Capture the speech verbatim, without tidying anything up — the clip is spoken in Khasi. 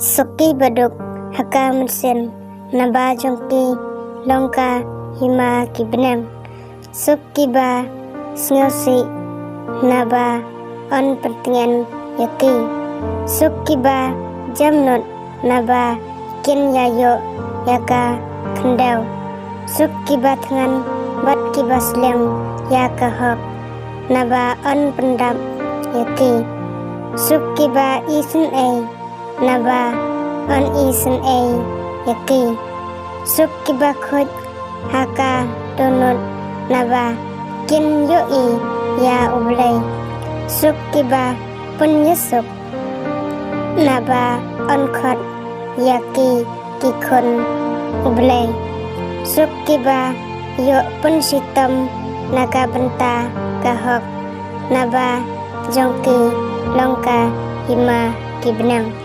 Suk kiba duk ha ka mynsiem, naba jong ki long ka hima ki bneng. Suk kiba sngewsih, naba yn pyntngen ïa ki. Suk kiba jamnud, naba kin ïa ïoh ïa ka khyndew. Suk kiba thngan bad kiba slem ïa ka hok, naba yn pyndap ïa ki. Suk kiba isynei, naba yn isynei ïa ki. Suk kiba khuid ha ka dohnud, naba kin ïohi ïa U Blei. Suk kiba pynïasuk, naba yn khot ïa ki ki khun U Blei. Suk kiba ïoh pynshitom na ka bynta ka hok, naba jong ki long ka hima ki bneng.